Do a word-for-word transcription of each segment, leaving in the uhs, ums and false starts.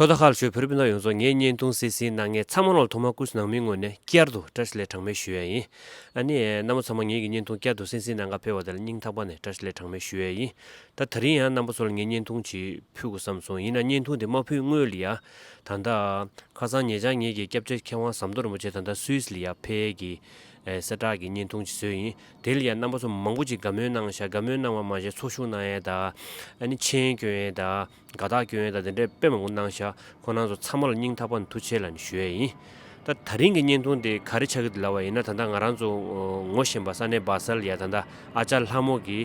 ཐོག་མཐའ་ཁག་ལ་བཞུགས་བོད་རིགས་སྤུན་ཟླ་ཡོངས་རྫོགས། ངའི་བརྙན་ཐུང་གསན་གཟིགས་གནང་མཁན་ཚང་མ་ལ་ཐོག་མར་སྐུ་གཟུགས་ནང་མིའི་ངོས་ནས་བསྐྱར་དུ་བཀྲ་ཤིས་བདེ་ལེགས་གྲངས་མེད་ཞུ་ཡ་ཡིན། ཨ་ནི་རྣམ་པ་ཚང་མ་ངེད་ཀྱི་བརྙན་ཐུང་བསྐྱར་དུ་གསན་གཟིགས་གནང་ག་ཕེབས་པ་དེ་ལ་སྙིང་ཐག་པ་ནས་བཀྲ་ཤིས་བདེ་ལེགས་གྲངས་མེད་ཞུ་ཡ་ཡིན། ད་ད་རིང་ཡང་རྣམ་པ་ཚོ་ལ་ངས་བརྙན་ཐུང་ཅིག་ཕུལ་དགོས་བསམ་སོང་། ཡིན་ན་བརྙན་ཐུང་དེ་མ་ཕུལ་སྔོན་ལ་ཡ། ད་ལྟ་ཁ་སང་ཉེ་ཆར་ངེད་ཀྱི་སྐྱབས་རྗེ་མཁས་དབང་ཟམ་གདོང་རིན་པོ་ཆེ་ད་ལྟ་སུད་སི་ལ་ཡ་ཕེབས་ཀྱི་ཨེ་གསལ་བསྒྲགས་ཀྱི་བརྙན་ཐུང་ཅིག་བཟོས་ཡིན། དེ་ལ་ཡང་རྣམ་པ་ཚོ་མང་པོ་ཅིག་དགའ་མོས་གནང་ཤག་དགའ་མོས་གནང་བ་མ་ཟད་ཚོགས་ཞུགས་གནང་ཡས་དང་། ཨ་ནི་མཆན་སྐྱོན་ཡས་དང་། དགའ་རྟགས་སྐྱོན་ཡས་དང་དེ་འདྲའི་དཔེ་མང་པོ་གནང་ཤག་ཁོང་རྣམ་ཚོ་ཚང་མ་ལ་སྙིང་ཐག་པ་ནས་ཐུགས་རྗེ་ཆེ་ལབ་ནས་ཞུ་ཡས་ཡིན། ད་ད་རིང་གི་བརྙན་ཐུང་དེ་ག་རེ་ཆགས་ཀྱི་འདུག་ལབ་པ་ཡིན་ན། ད་ལྟ་ང་རང་ཚོ་ངོ་ཤེས་པ་ས་གནས་སྦ་སལ་ཡ་ད་ལྟ་ཨ་ཅག་ལྷ་མོ་གི་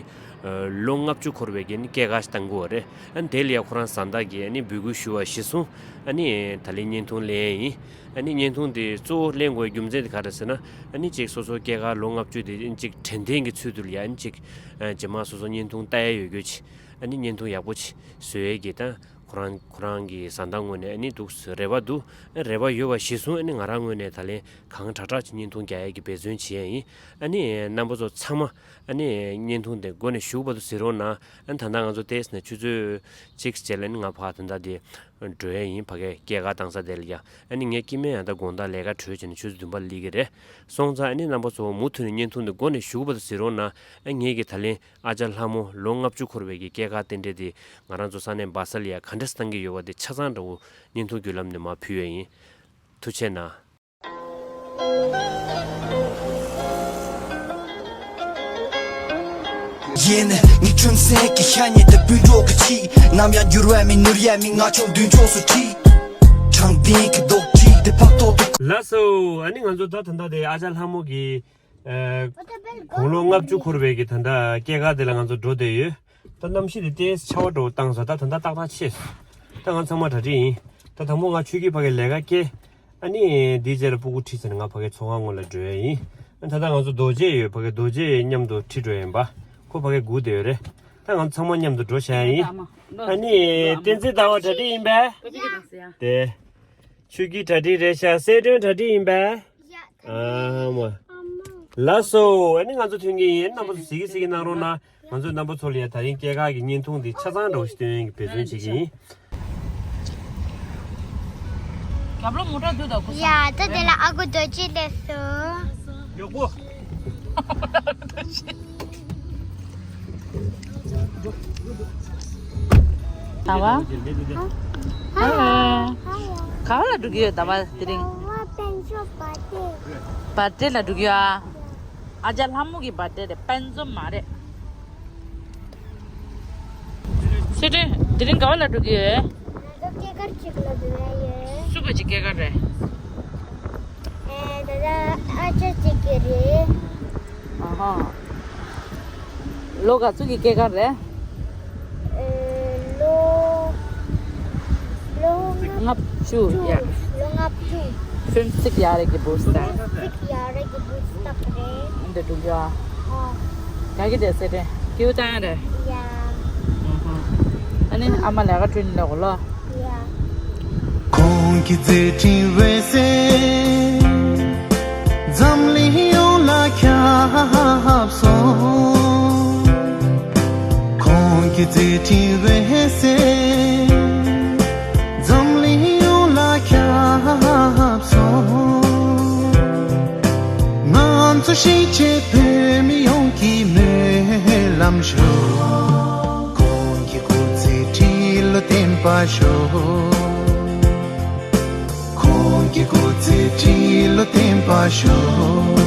ལོ་ལྔ་བཅུ་འཁོར་བའི་གི་ནི་སྐྱེས་སྐར་ཞིག་བཏང་གི་ཡོད་རེད། ཨ་ནི་དེ་ལ་ཡ་ཁོ་རང་བཟའ་ཟླ་གིས་ཨ་ནི་འབོད་སྐུལ་ཞུ་བ་གཞིར་བཟུང་ཨ་ནི་ད་ལན་བརྙན་ཐུང་ལེན་ཡིན། ཨ་ནི་བརྙན་ཐུང་དེ་གཙོ་བོ་ལེན་དགོས་རྒྱུ་མཚན་དེ་ག་རེ་ཟེར་ན། ཨ་ནི་གཅིག་སོ་སོ་སྐྱེས་སྐར་ལོ་ལྔ་བཅུ་དེ་ཨ་ནི་གཅིག་དྲན་རྟེན་གྱི་ཚུལ་དུ་ལ་ཡ་ཨ་ནི་གཅིག་ཨ་རྗེས་མ་སོ་སོ་བརྙན་ཐུང་ལྟ་ཡ་ཡོད་རྒྱུ་ཅིག་ཨ་ནི་བརྙན་ཐུང་ཡག་པོ་ཅིག་བཟོ་ཡས་ཀྱི་ད་ཁོ་རང་ཁོ་རང་གི་བཟའ་ཟླ་ངོས་ནས་ཨ་ནི་འདུག་རེ་བ་འདུག་ཨ་རེ་བ་ཡོད་པ་གཞིར་བཟུང་ཨ་ནི་ང་རང་ངོས་ནས་ད་ལན་གང་དྲག་དྲག་ཅིག་བརྙན་ཐུང་རྒྱག་ཡས་ཀྱི་འབད་བརྩོན་བྱེད་ཡས་ཡིན། ཨ་ནི་རྣམ་པ་ཚོ་ཚང་མ་ཨ་ནི་བརྙན་ཐུང་དེ་མགོ་ནས་གཞུག་བར་དུ་གཟིགས་རོགས་གནང་། ཨ་ནི་ད་ལྟ་ང་ཚོ་ཏོག་ཙམ་ནས་ཆུ་ཚོད་གཅིག་རྗེས་ལ་ཨ་ནི་ང་ཕར་ད་ལྟ་དེ་འགྲོ་ཡས་ཡིན། ཕ་གའི་སྐྱེས་སྐར་བཏང་ས་དེ་ལ་ཡ། ཨ་ནི་ངས་སྐྱེ་དམན་ཡང་ད་དགོང་དག་ལས་ཀ་གྲོལ་བྱས་ནས་ཆུ་ཚོད་བདུན་པ་ལ་སླེབས་ཀྱི་རེད། སོང་ཙང་ཨ་ནི་རྣམ་པ་ཚོ་མུ་མཐུད་ནས་བརྙན་ཐུང་འདི་མགོ་ནས་གཞུག་བར་དུ་གཟིགས་རོགས་གནང་། ཨ་ངེད་ཀྱི་ད་ལན་ཨ་ཅག་ལྷ་མོ་ལོ་ལྔ་བཅུ་འཁོར་བའི་གི་སྐྱེས་སྐར་རྟེན་འབྲེལ་དེ་ང་རང་ཚོ་ས་གནས་སྦ་སལ་ལ་ཡ་ག་འདྲས་བཏང་གི་ཡོད་པ་དེ་ཆ་ཚང་འདྲ་བོ་བརྙན་ཐུང་བརྒྱུད་ལམ་ནས་མར་ཕུལ་ཡས་ཡིན། ཐུགས་རྗེ་གནང་། ཡིན། ངའི་ཁྲོན་སེང་གི་ཤ་ཉེ་དེ་སྤུན་གྲོགས་ཀྱི་ཆེད། ནམ་ཡང་འགྱུར་བ་མེད་ནོར་ཡ་མེད། ང་ཆོ་མདུན་ཕྱོགས་སུ་ཁྲིད། དྲང་བདེན་གྱི་རྡོག་ཁྲིད་དེ་ཕབ་ཐོག་ཏུ། ལགས་སོ། ཨ་ནི་ང་ཚོ་ད་ད་ལྟ་དེ་ཨ་ཅག་ལྷ་མོ་གི་ཨ་དགུང་ལོ་ལྔ་བཅུ་འཁོར་བའི་གི་ད་ལྟ་སྐྱེས་སྐར་དེ་ལ་ང་ཚོ་འགྲོ་བསྡད་ཡོད། ད་གནམ་གཤིས་དེ་ཏོག་ཙམ་ཆར་པ་འདྲ་བོ་བཏང་སོང་། ད་ད་ལྟ་ཏག་ཏག་ཆེ་སོང་། ད་ང་ཚང་མ་གྲ་སྒྲིག་ཡིན། ད་དང་པོ་ང་ཆོས་སྐྱིད་ཕ་གིར་ལས་ཀ་སྐྱེལ། ཨ་ནི་དེའི་རྗེས་ལ་སྤུ་གུ་ཁྲིད་ཟེར་ནས་ང་ཕ་གིའི་ཚོང་ཁང་ངོས་ལ་འགྲོ་ཡ་ཡིན། ཨ་ད་ལྟ་ང་ཚོ་རྡོ་རྗེ་ཡོད། ཕ་གིའི་རྡོ་རྗེ་མཉམ་དུ་ཁྲིད་འགྲོ་ཡིན་པ། ཁོ་ཕ་གིར་སྒུག་བསྡད་ཡོད་རེད། ད་ང་ཚོ་ཚང་མ་མཉམ་དུ་འགྲོ་བྱ་ཡ་ཡིན། ཨ་ནི་བསྟན་འཛིན་ཟླ་བ་གྲ་སྒྲིག་ཡིན་པས། དེ་ཆོས་སྐྱིད་གྲ་སྒྲིག་རེད་ཤག་གསལ་སྒྲོན་གྲ་སྒྲིག་ཡིན་པས། ཨ་མ། ལགས་སོ། ཨ་ནི་ང་ཚོ་ཐོན་གྱི་ཡིན། རྣམ་པ་ཚོ་གཟིགས་གི་གཟིགས་གི་གནང་རོགས་གནང་། ང་ཚོས་རྣམ་པ་ཚོ་ལ་ཡ་ད་རིང་སྐྱེས་སྐར་གྱི་བརྙན་ཐུང་འདི་ཆ་ཚང་འདྲ་བོ་ཞིག་སྟོན་ཡས་ཀྱི་འབད་བརྩོན་བྱེད་ཀྱི་ཡིན། རྒྱབ་ལོགས་མོ་ཊ་འདུག་ད་ཁོ། ཡ་ད་དེ་ལ་ཨ་ཁུ་རྡོ་རྗེ་སླེབས་སོང་། མགྱོགས་པོ། ཟླ་བ། ཧ་ལོ། ག་པར་ལ་འགྲོ་གི་ཡོད་ཟླ་བ་དེ་རིང་། བར་ཐི་ཌེ་ལ་འགྲོ་གི་ཡོད་ཨ། ཨ་ཅག་ལྷ་མོ་གི་བར་ཐི་ཌེ་རེད། དཔེ་མཚོན་མ་རེད། ཚེ་བརྟན། དེ་རིང་ག་པར་ལ་འགྲོ་གི་ཡོད། ང་ཚོ་སྐྱེས་སྐར་ཅིག་ལ་འགྲོ་ཡ་ཡོད། སུ་ག་ཅིག་སྐྱེས་སྐར་རེད། ཨེ་ད་ལྟ་ཨ་ཅག་ཅིག་གི་རེད། ཨ་ཧ། ལོ་ག་ཚོད་ཀྱི་སྐྱེས་སྐར་རེད། ཨེ་ལོ། ལོ་ལྔ་བཅུ། ཡ། ལོ་ལྔ་བཅུ། ཧྥིན་སིག་ཡ་རེ་གི་བུ་སྟ། ཧྥིན་སིག་ཡ་རེ་གི་བུ་སྟ་རེད། འདི་འགྲོ་རྒྱུ་ཨ། ཨ། ག་གི་དེ་སེ་དེ་ཀིའུ་ཏང་རེད། ཡ། ཨ་ནི་ཨ་མ་ལས་ཀ་འགྲོ་ནི་ལོག་ལོ། ཡ། ཁོང་གི་མཛད་འཕྲིན་འོད་ཟེར་འཛམ་གླིང་ཡོངས་ལ་ཁྱབ་སོང་། ཁོང་གི་མཛད་འཕྲིན་འོད་ཟེར་འཛམ་གླིང་ཡོངས་ལ་ཁྱབ་སོང་། ང་ཚོ་གཞིས་བྱེས་བོད་མི་ཡོངས་ཀྱི་སྨོན་ལམ་ཞུ། ཁོང་གི་སྐུ་ཚེ་ཁྲི་ལོ་བརྟན་པར་ཤོག། ཁོང་གི་སྐུ་ཚེ་ཁྲི་ལོ་བརྟན་པར་ཤོག།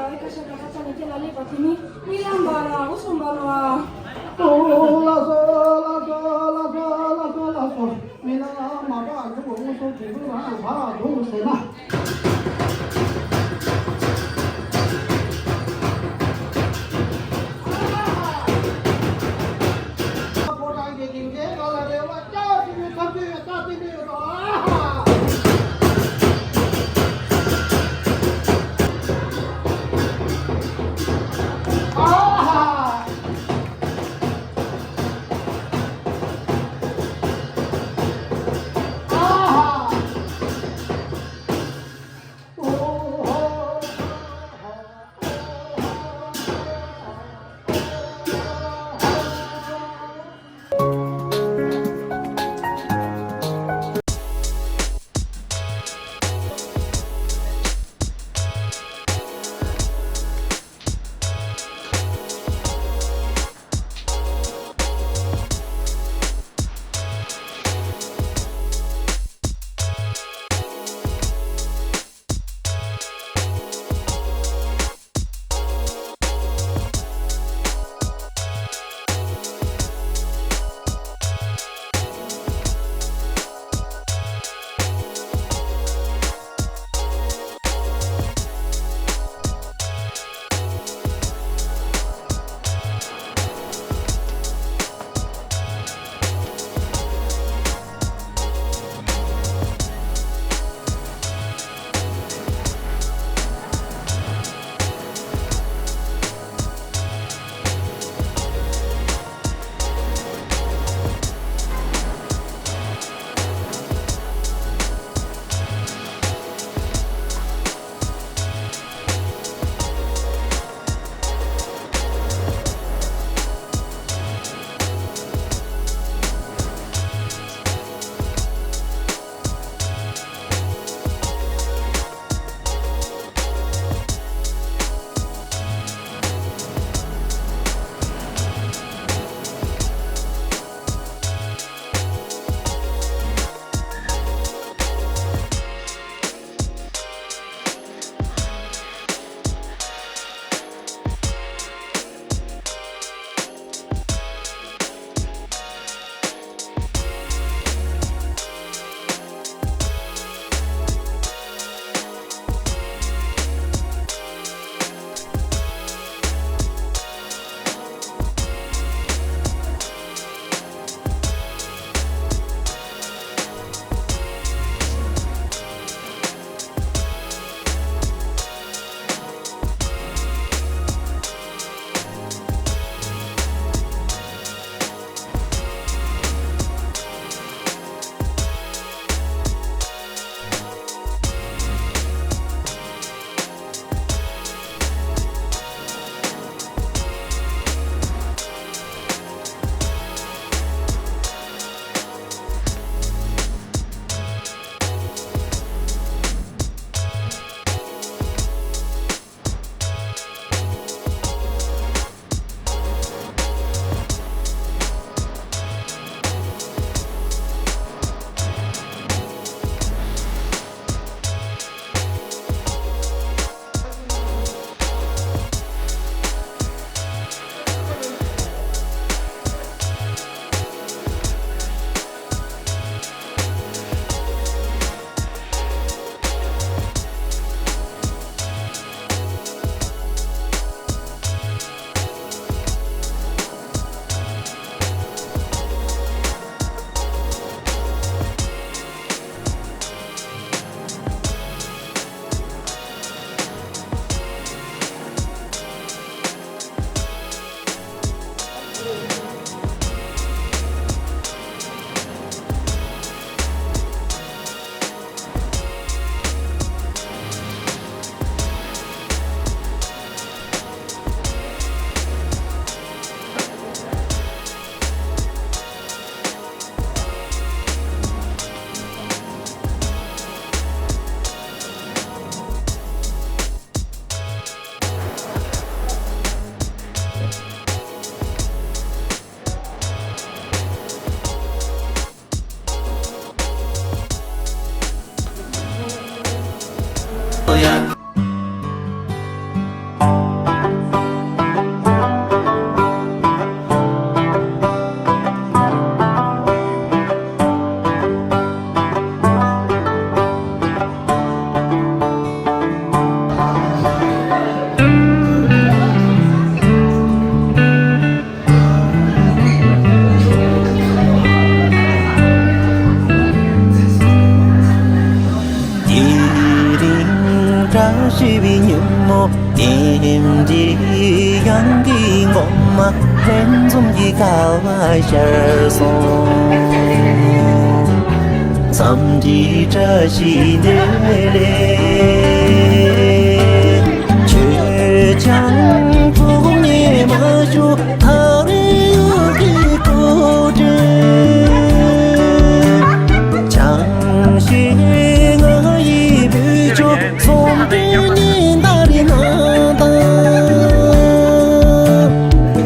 ཨ་ཁ་ཤ་ད་ཁ་ཤ་ནི་ཁྱེད་ལ་ལེགས་པ་དེ་ནི་རྨི་ལམ་པ་ལ་འུ་སུམ་པ་ལ། ཨོ་ལ་སོ་ལ་སོ་ལ་སོ་ལ་སོ་ལ་སོ། མི་ལ་མ་པ་ཨ་ཇོ་གོ་ངོ་སོ་དེ་ཚོ་རང་ཡང་བར་ལ་འགྲོ་དགོས་ཟེར་ན། ཕོ་བྲང་གི་སྡིངས་ཆའི་སྒང་ལ་རེ་བ་བཅའ་ཟིན་པའི་ཐབས་ཇུས་ཡོད་ད་ཏིང་ཏིང་ཡོད་དོ། ཨ་ཧ། ཨ་ཧ། ཨ་ཧ། ཞེས་པའི་ཉིན་མོ། རྟེན་འབྲེལ་གཡང་གི་མགོ་མ་ལྷན་འཛོམས་ཀྱི་སྐལ་བ་ཤར་སོང་། འཚམས་འདྲིའི་བཀྲ་ཤིས་བདེ་ལེགས། ཁྱོད་ཀྱང་ཐུགས་ཉེས་མ་ཞུ། ཐག་རིང་ཡུལ་གྱི་སྐུ་དྲིན། ཆང་ཞིག་ང་ཡི་བུ་ཆུང་གསུམ་དུ་ཉི་ཟླ་རེ་ནང་དང་།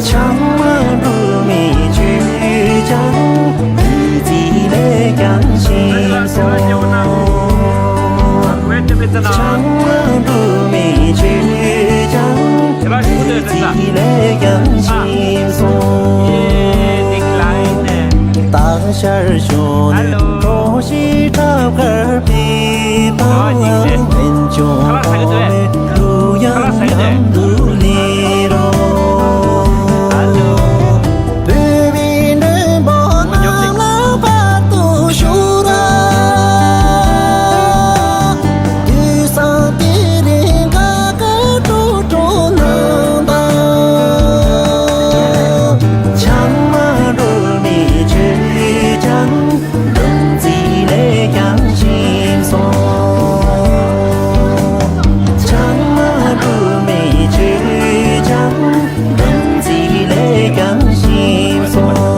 ཆང་མ་འགྲོ་མི་ཆོས་ཀྱང་བདུད་རྩི་ལས་ཀྱང་ཞིམ་སོང་། ཆང་མ་འགྲོ་མི་ཆོས་ཀྱང་བདུད་རྩི་ལས་ཀྱང་ཞིམ་སོང་། སྟག་ཤར་གཞོན་ནུའི་གྲོགས་ཤིག་ཁྲབ་དཀར་པའི་པང་། མན་ཆུང་གོང་མའི་གླུ་དབྱངས་ཉམས་དུ་ལེན་རོགས། བོད་མིའི་མགྲོན་པོ་རྣམས་ལ་བར་དུ་བཞུགས་ར། དུས་བཟང་དེ་རིང་དགའ་དགའ་སྤྲོ་སྤྲོ་གནང་དང་། ཆང་མ་འགྲོ་མི་ཆོས་ཀྱང་བདུད་རྩི་ལས་ཀྱང་ཞིམ་སོང་། ཆང་མ་འགྲོ་མི་ཆོས་ཀྱང་བདུད་རྩི་ལས་ཀྱང་ཞིམ་སོང་།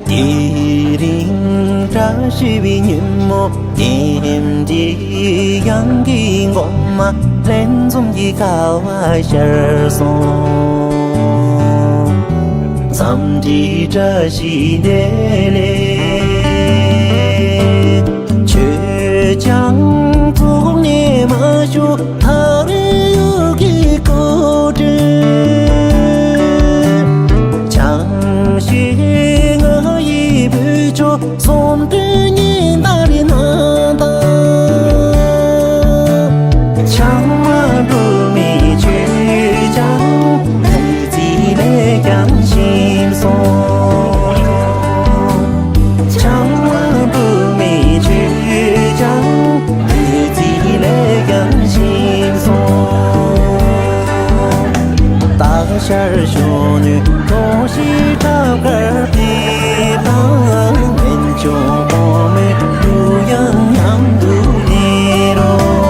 དེ་རིང་བཀྲ་ཤིས་པའི་ཉིན་མོ། རྟེན་འབྲེལ་གཡང་གི་མགོ་མ་ལྷན་འཛོམས་ཀྱི་སྐལ་བ་ཤར་སོང་། འཚམས་འདྲིའི་བཀྲ་ཤིས་བདེ་ལེགས། ཁྱོད་ཀྱང་ཐུགས་ཉེས་མ་ཞུ། ཐག་རིང་ཡུལ་གྱི་སྐུ་དྲིན། ཆང་ཞིག་ང་ཡི་བུ་ཆུང་གསུམ་དུ་ཉི་ཟླ་རེ་ནང་དང་། ཆང་མ་འགྲོ་མི་ཆོས་ཀྱང་བདུད་རྩི་ལས་ཀྱང་ཞིམ་སོང་། ཆང་མ་འགྲོ་མི་ཆོས་ཀྱང་བདུད་རྩི་ལས་ཀྱང་ཞིམ་སོང་། སྟག་ཤར་གཞོན་ནུའི་གྲོགས་ཤིག་ཁྲབ་དཀར་པའི་པང་། མན་ཆུང་གོང་མའི་གླུ་དབྱངས་ཉམས་དུ་ལེན་རོགས།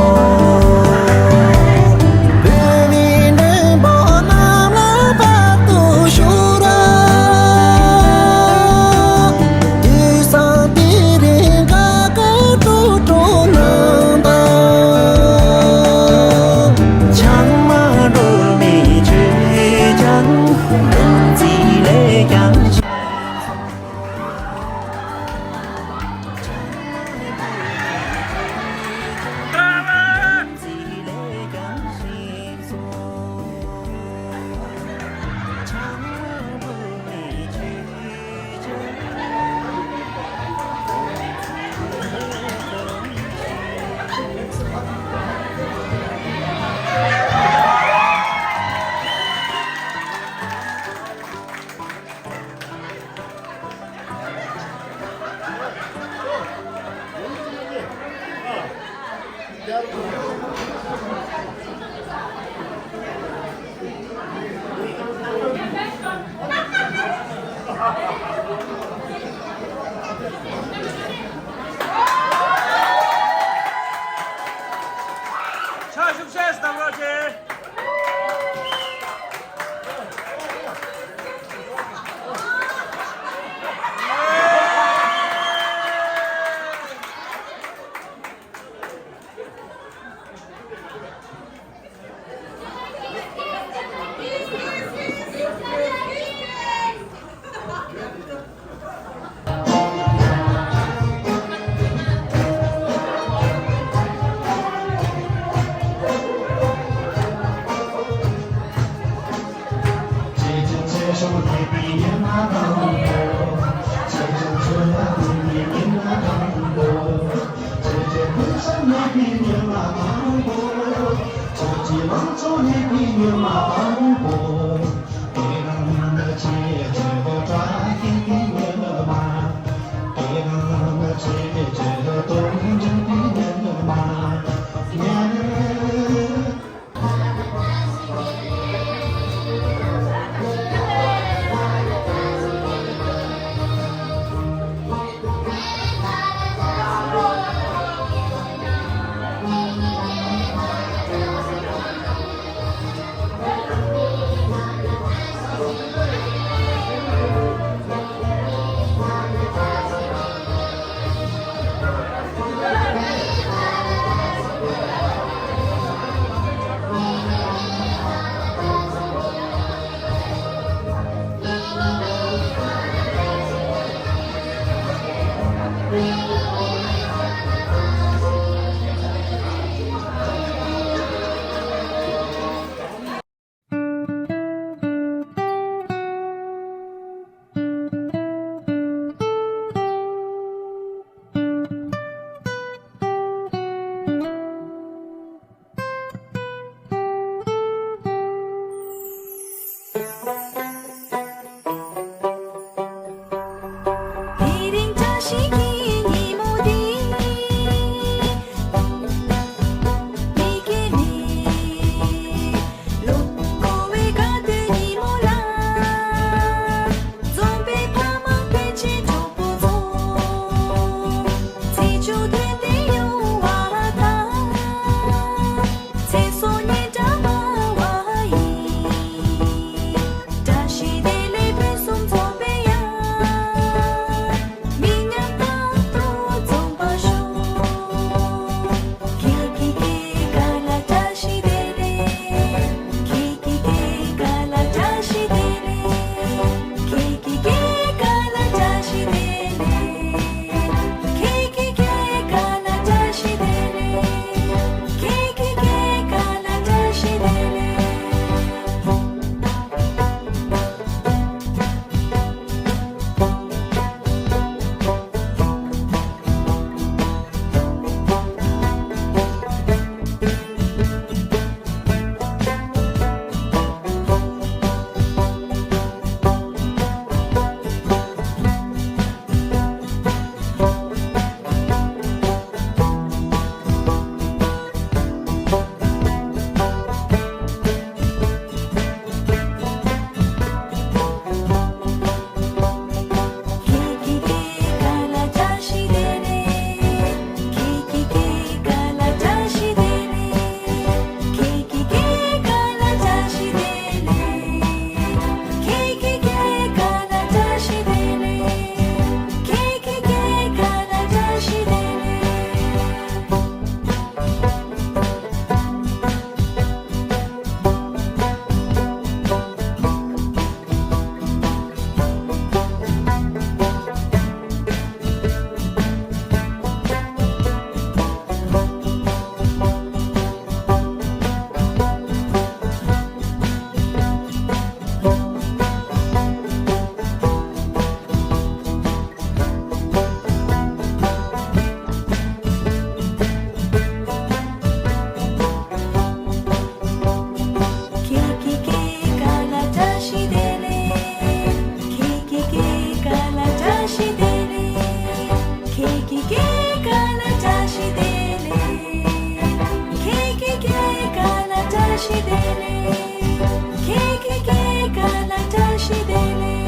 བོད་མིའི་མགྲོན་པོ་རྣམས་ལ་བར་དུ་བཞུགས་ར། དུས་བཟང་དེ་རིང་དགའ་དགའ་སྤྲོ་སྤྲོ་གནང་དང་། ཆང་མ་འགྲོ་མི་ཆོས་ཀྱང་བདུད་རྩི་ལས་ཀྱང་། ཕྱག་ཤུགས་ཆེ་གནང་རོགས་གྱིས། དེ་རིང་བཀྲ་ཤིས་ཀྱི་ཉིན་མོ་འདི། མི་སྐྱེ་མེད། ལོ་འཁོར་བའི་དགའ་སྟོན་ཉིན་མོ་ལ། འཛོམས་པའི་ཕ་མ་སྤུན་མཆེད་གྲོགས་པོ་ཚོ། ཚེ་མཇུག་དོན་ལྡན་ཡོང་བ་དང་། ཚེ་སྲོག་སྙིང་འདྲ་མ་བ་ཡིན། བཀྲ་ཤིས་བདེ་ལེགས་ཕུན་སུམ་ཚོགས་པའི་ཡང་། མི་ཉམས་རྟག་ཏུ་འཛོམས་པར་ཤོག་ཁྱེད་ཀྱི་སྐྱེས་སྐར་ལ་བཀྲ་ཤིས་བདེ་ལེགས། ཁྱེད་ཀྱི་སྐྱེས་སྐར་ལ་བཀྲ་ཤིས་བདེ་ལེགས། ཁྱེད་ཀྱི་སྐྱེས་སྐར་ལ་བཀྲ་ཤིས་བདེ་ལེགས། ཁྱེད་ཀྱི་སྐྱེས་སྐར་ལ་བཀྲ་ཤིས་བདེ་ལེགས། ཁྱེད་ཀྱི་སྐྱེས་སྐར་ལ་བཀྲ་ཤིས་བདེ་ལེགས།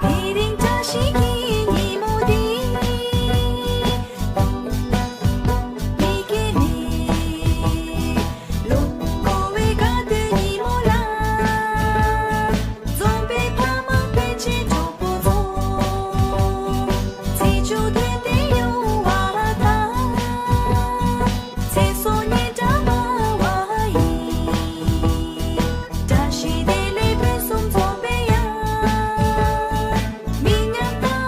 དེ་རིང་བཀྲ་ཤིས་ཀྱི་ཉིན་མོ་འདི། མི་སྐྱེ་མེད། ལོ་འཁོར་བའི་དགའ་སྟོན་ཉིན་མོ་ལ། འཛོམས་པའི་ཕ་མ་སྤུན་མཆེད་གྲོགས་པོ་ཚོ། ཚེ་མཇུག་དོན་ལྡན་ཡོང་བ་དང་། ཚེ་སྲོག་སྙིང་འདྲ་མ་བ་ཡིན། བཀྲ་ཤིས་བདེ་ལེགས་ཕུན་སུམ་ཚོགས་པའི་ཡང་། མི་ཉམས་རྟག་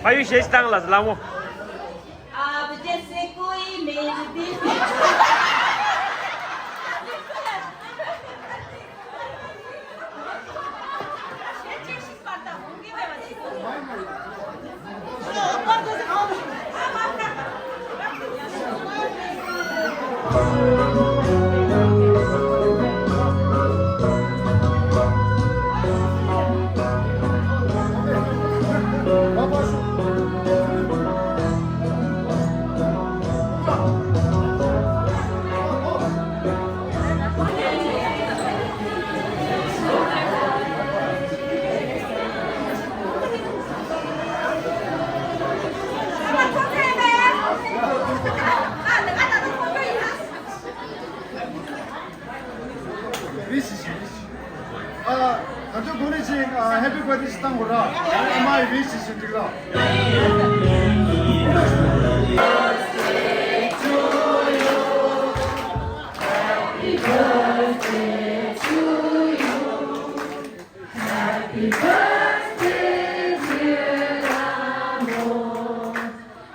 ཕ་ཡུལ་གཞས་ཤིག་བཏང་ལ་ལ་མོ། आप जैसे कोई मेरे दिल में ཨ། ད་དུང་གོ་ནི་ཅིག་ཨ། ཧེ་པི་བར་ཐི་ཞིག་བཏང་དགོས་ར། ཨ་མ་ཡི་བི་ཞིག་ཞིག་འགྲིག་ར། Happy birthday, dear Amo.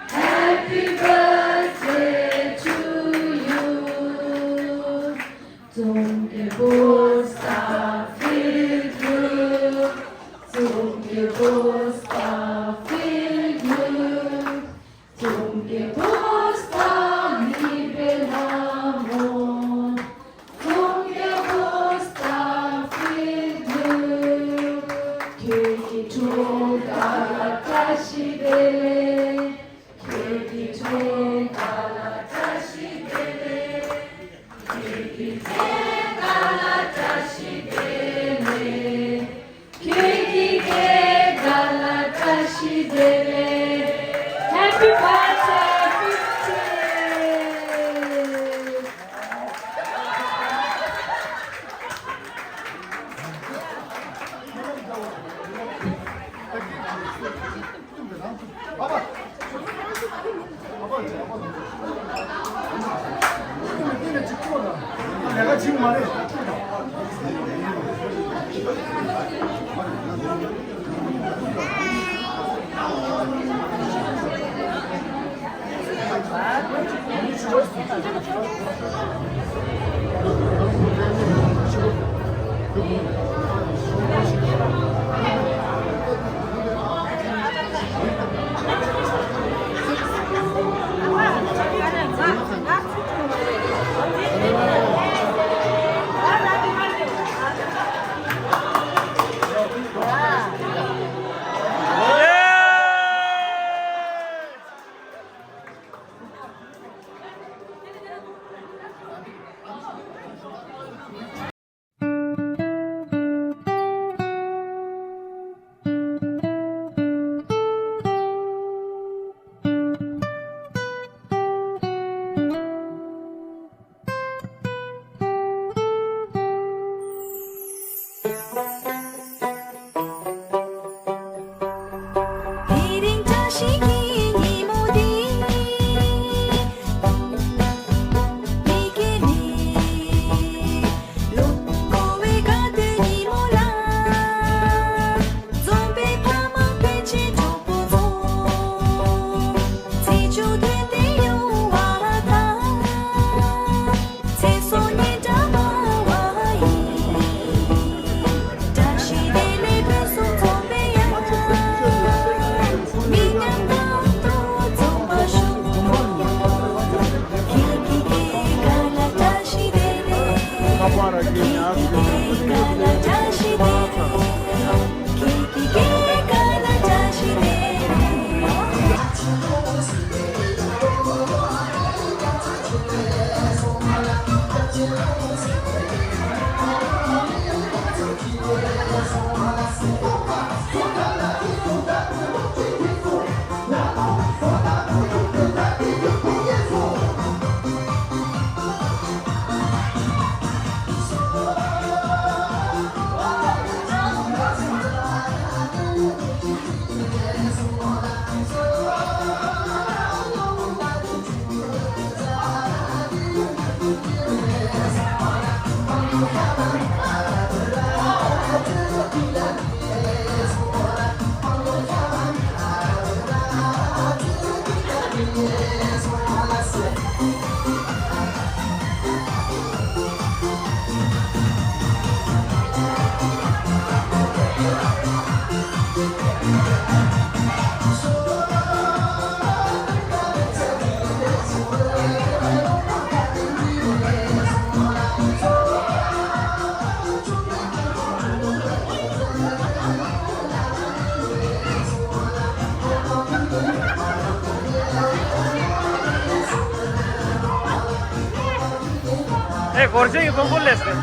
Happy birthday to you. Zum Geburtstag viel Glück. Zum Geburtstag viel Glück. Zum Geburtstag, liebe Ramon, zum Geburtstag viel Glück. Kiki to galatashi dele, kiki to galatashi dele. Happy birthday, fifty. དེ་རིང་བཀྲ་ཤིས་ཀྱི་ཉིན་མོ་འདི། མི་སྐྱེ་མེད་ལོ་འཁོར་བའི་དགའ་སྟོན་ཉིན་མོ་ལ། འཛོམས་པའི་ཕ་མ་སྤུན་མཆེད་གྲོགས་པོ་ཚོ། ཚེས་བཅུ་ཐོན་ཏེ་ཡོང་བ་དང་། ཚེས་སོ་གཉིས་འདྲ་མ་བ་ཡིན། བཀྲ་ཤིས་བདེ་ལེགས་ཕུན་སུམ་ཚོགས་པའི་ཡང་། མི་ཉམས་རྟག་ཏུ་འཛོམས་པ་ཤོག་ཁྱེད་ཀྱི་སྐྱེས་སྐར་ལ་བཀྲ་ཤིས་བདེ་ལེགས། ཁྱེད་ཀྱི་སྐྱེས་སྐར་ལ་བཀྲ་ཤིས་བདེ་ལེགས། ཁྱེད་ཀྱི་སྐྱེས་སྐར་ལ་བཀྲ་ཤིས་བདེ་ལེགས། སྐོར་ཆེན་གྱི་ཀོང་པོ་ལས་ཏེ།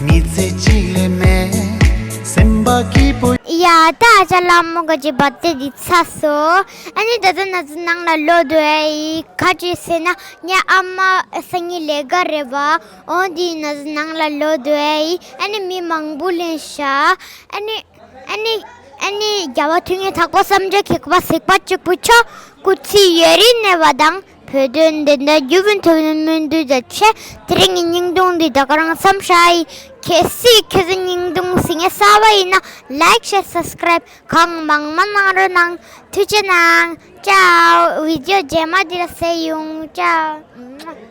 མི་ཚེ་གཅིག་ལས་མེད་སེམས་པ་སྐྱིད་པོ། ཡ་ད་ཨ་ཅག་ལགས་མོ་ག་ཅི་བ་དེ་འདི་ཚ་སོ། ཨ་ནི་ད་ལྟ་ན་ཚོ་ནང་ལ་ལོ་དུ་ཨེ་ཡི་ཁ་ཅི་ཟེར་ན་ངའི་ཨ་མ་སང་ཉིན་ལས་ཀ་རེད་བ། འོ་འདི་ན་ཚོ་ནང་ལ་ལོ་དུ་ཨེ་ཡི་ཨ་ནི་མི་མང་པོ་ལེན་ཤ། ཨ་ནི་ཨ་ནི་ཨ་ནི་ རྒྱལ་བ་ཐུགས་ཉིད་དྭགས་པོ་བསམ་བརྗོད་ཁེགས་པ་གཟིགས་པ་གཅིག་པུ་མཆོག་སྐུ་ཚེ་ཡུན་རིང་གནས་པ་དང་བོད་དོན་བདེན་མཐའ་རྒྱུད་སྤེལ་ཐུབ་ནས་སྨོན་འདུན་མཛད་ཆེད། དེ་རིང་གི་བརྙན་ཐུང་འདི་ད་ག་རང་མཚམས་བཞག་ཡིན། གལ་སྲིད་ཁྱེད་ཚོ་བརྙན་ཐུང་གཟིགས་མཁན་གསར་པ་ཡིན་ན་ལའིཀ་ཤེར་སབ་སི་ཀ་རའིབ་གང་མང་མང་གནང་རོགས་གནང་། ཐུགས་རྗེ་གནང་། ཅའོ། བི་ཌི་ཡོ་རྗེས་མ་འདི་ལ་གཟིགས་ཡོང་། ཅའོ།